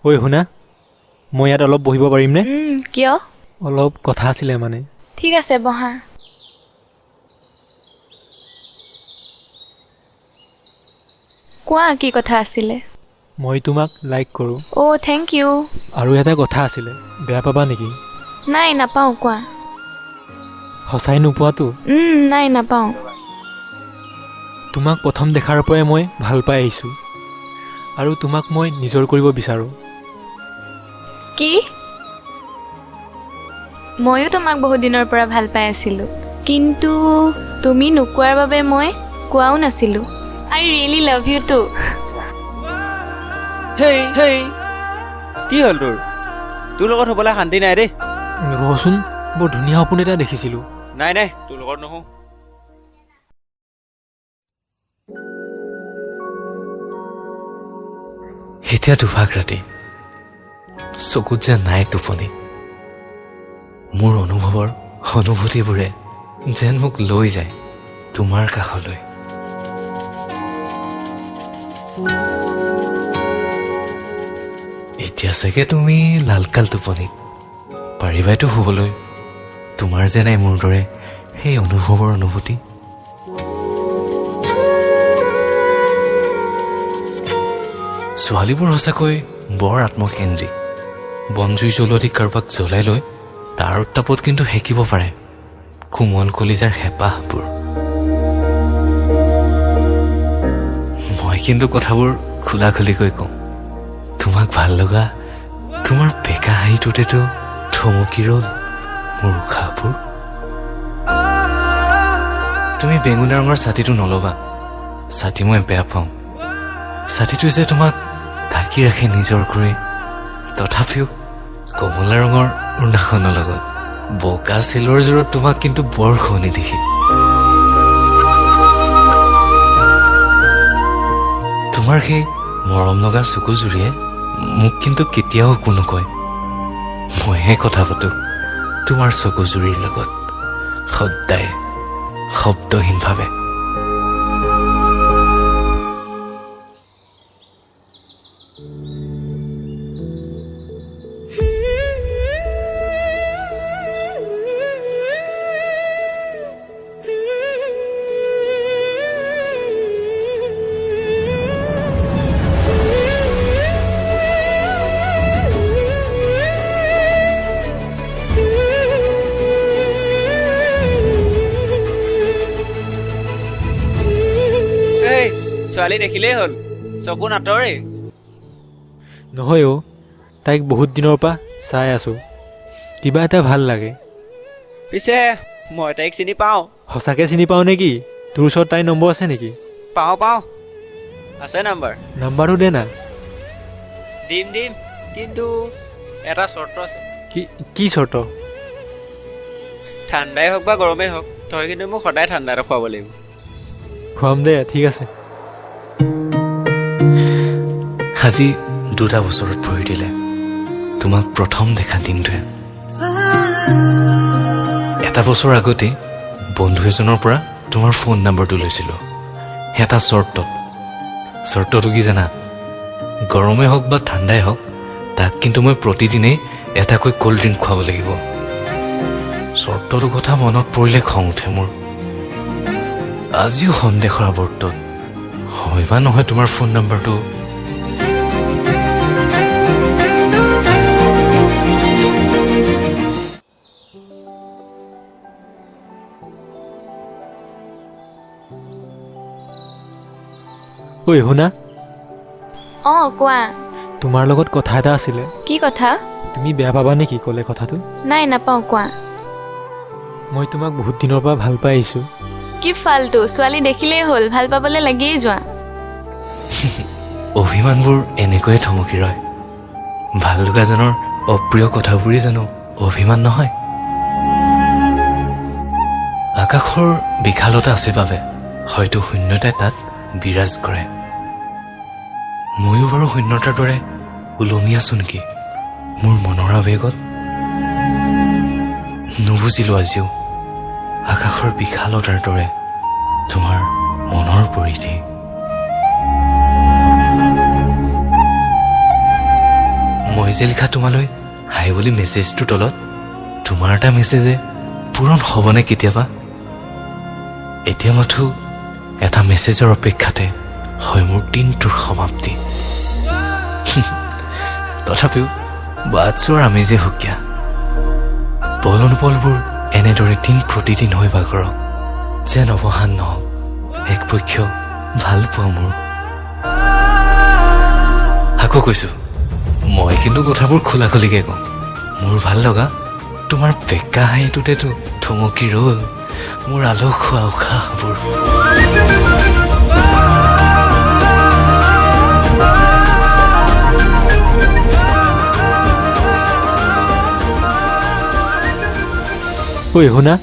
ঐ শুনা, মই ইয়াত অলপ বহিব পাৰিমনে? কিয়? অলপ কথা আছিলে মানে। ঠিক আছে, বহা। কোৱা, কি কথা আছিলে? মই তোমাক লাইক কৰোঁ। অ' thank U. আৰু এটা কথা আছিলে, বেয়া পাবা নেকি? নাই, নাপাওঁ, কোৱা। সঁচাই নোপোৱাতো? নাই, নাপাওঁ। তোমাক প্ৰথম দেখাৰ পৰাই মই ভাল পাই আহিছোঁ আৰু তোমাক মই নিজৰ কৰিব বিচাৰোঁ। কি? ময়ো তোমাক বহুত দিনৰ পৰা ভাল পাই আছিলোঁ, কিন্তু তুমি নোকোৱাৰ বাবে মই কোৱাও নাছিলোঁ। I really love you too. হেই হেই, কি হ'ল তোৰ? তোৰ লগত হ'বলৈ শান্তি নাই দেই। ৰচোন, বৰ ধুনীয়া সপোন এটা দেখিছিলোঁ। নাই নাই, তোৰ লগত নহওঁ। এতিয়া দুভাগ ৰাতি, চকুত যে নাই টোপনি। মোৰ অনুভৱৰ অনুভূতিবোৰে যেন মোক লৈ যায় তোমাৰ কাষলৈ। এতিয়া চাগে তুমি লালকাল টোপনিত পাৰিবাইতো শুবলৈ। তোমাৰ যে নাই মোৰ দৰে সেই অনুভৱৰ অনুভূতি। ছোৱালীবোৰ সঁচাকৈ বৰ আত্মকেন্দ্ৰিক। বনজুই জ্বলোৱা দি কাৰোবাক জ্বলাই লৈ তাৰ উত্তাপত কিন্তু সেকিব পাৰে কোমল কলিজাৰ হেঁপাহবোৰ। মই কিন্তু কথাবোৰ খোলা খুলিকৈ কওঁ। তোমাক ভাল লগা তোমাৰ বেকা হাঁহিটোতেতো থমকি ৰ'ল মোৰ উশাহবোৰ। তুমি বেঙুনীয়া ৰঙৰ ছাতিটো নল'বা, ছাতি মই বেয়া পাওঁ। ছাতিটোৱে যে তোমাক ঢাকি ৰাখে নিজৰ কৰি, তথাপিও কমলা ৰঙৰ ওৰ্ণাখনৰ লগত বগা চেলৰ জোৰত তোমাক কিন্তু বৰ শুৱনি দেখি। তোমাৰ সেই মৰম লগা চকুজুৰিয়ে মোক কিন্তু কেতিয়াও একো নকয়। মইহে কথা পাতো তোমাৰ চকুজুৰিৰ লগত, সদায় শব্দহীনভাৱে। এই ছোৱালী দেখিলেই হ'ল, চকু নাতৰেই। নহয় অ', তাইক বহুত দিনৰ পৰা চাই আছোঁ, কিবা এটা ভাল লাগে। পিছে মই তাইক চিনি পাওঁ। সঁচাকৈ চিনি পাওঁ নেকি? তোৰ ওচৰত তাইৰ নম্বৰ আছে নেকি? পাওঁ পাওঁ, আছে নাম্বাৰ। নাম্বাৰটো দে না। দিম দিম, কিন্তু এটা চৰ্ত আছে। কি কি চৰ্ত? ঠাণ্ডাই হওক বা গৰমেই হওক, তই কিন্তু মোক সদায় ঠাণ্ডা এটা খুৱাব লাগিব। খুৱাম দে, ঠিক আছে। আজি 2টা বছৰত ভৰি দিলে তোমাক প্ৰথম দেখা দিনটোৱে। এটা বছৰ আগতেই বন্ধু এজনৰ পৰা তোমাৰ ফোন নাম্বাৰটো লৈছিলোঁ, এটা চৰ্তত। চৰ্তটো কি জানা? গৰমেই হওক বা ঠাণ্ডাই হওক, তাক কিন্তু মই প্ৰতিদিনেই এটাকৈ ক'ল্ড ড্ৰিংক খুৱাব লাগিব। চৰ্তটোৰ কথা মনত পৰিলে খং উঠে মোৰ। আজিও সন্দেহৰ আৱৰ্তত হয় বা নহয় তোমাৰ ফোন নাম্বাৰটো। ঐ শুনা। অঁ কোৱা। তোমাৰ লগত কথা এটা আছিলে। কি কথা? তুমি বেয়া পাবা নেকি ক'লে কথাটো? নাই, নাপাওঁ, কোৱা। মই তোমাক বহুত দিনৰ পৰা ভাল পাই আহিছোঁ। কি ফাল্টু, ছোৱালী দেখিলেই হ'ল ভাল পাবলৈ লাগিয়েই যোৱা। অভিমানবোৰ এনেকৈয়ে থমকি ৰয়। ভাল লগাজনৰ অপ্ৰিয় কথাবোৰেই জানো অভিমান নহয়? আকাশৰ বিশালতা আছে বাবে হয়তো শূন্যতাই তাত বিৰাজ কৰে। ময়ো বাৰু শূন্যতাৰ দৰে ওলমি আছো নেকি মোৰ মনৰ আৱেগত? নুবুজিলো আজিও আকাশৰ বিশালতাৰ দৰে তোমাৰ মনৰ পৰিধি। মই যে লিখা তোমালৈ হাই বুলি মেছেজটোৰ তলত তোমাৰ এটা মেছেজে পূৰণ হ'বনে কেতিয়াবা? এতিয়া মাথো এটা মেছেজৰ অপেক্ষাতে হয় মোৰ দিনটোৰ সমাপ্তি। তথাপিও বাট চোৱাৰ আমেজে সুকীয়া। পল অনুপলবোৰ এনেদৰে দিন প্ৰতিদিন হৈ বাগৰক, যেন অৱসান নহওক একপক্ষীয় ভাল পোৱা মোৰ। আকৌ কৈছো, মই কিন্তু কথাবোৰ খোলা খুলিকে কওঁ। মোৰ ভাল লগা তোমাৰ বেকা হাঁহিটোতেতো থমকি ৰ'ল মোৰ আলসুৱা উশাহবোৰ। ঐ শুনা।